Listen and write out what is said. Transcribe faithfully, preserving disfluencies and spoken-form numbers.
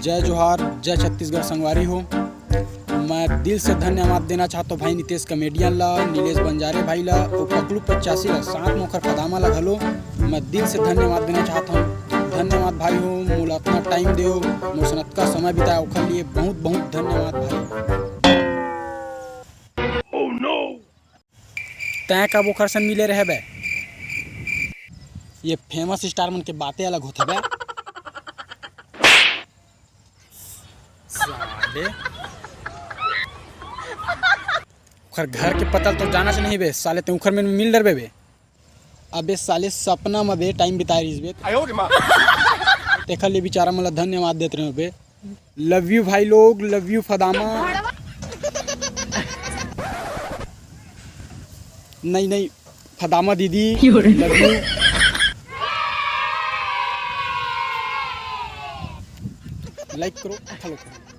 जय जोहार, जय छत्तीसगढ़ संगवारी हो। मैं दिल से धन्यवाद देना चाहत हों भाई नितेश कॉमेडियन ला, नीलेश बंजारे भाई ला, अउ पकलू पचासी ला, साथ में ओखर फदामा ला घलो मैं दिल से धन्यवाद देना चाहत हों। धन्यवाद भाई हो, मोला अतना टाइम देव, मोर संग अतका समय बिताय, ओखर लिए बहुत बहुत धन्यवाद भाई। तैं कब ओखर संग मिले रहे बे? ये फेमस स्टार मन के बातें अलग होथे बे। साले। ओखर घर के पता तो जाना च नहीं बे, साले तैं ओखर में मिल डरबे बे। अबे साले सपना में बे टाइम बिताए रहिस बे। तेखर लिए बेचारा मन ला धन्यवाद देत रहे बे। लव यू भाई लोग, लव यू फदामा। नहीं नहीं, फदामा दीदी, लव यू। लाइक करो, फॉलो करो।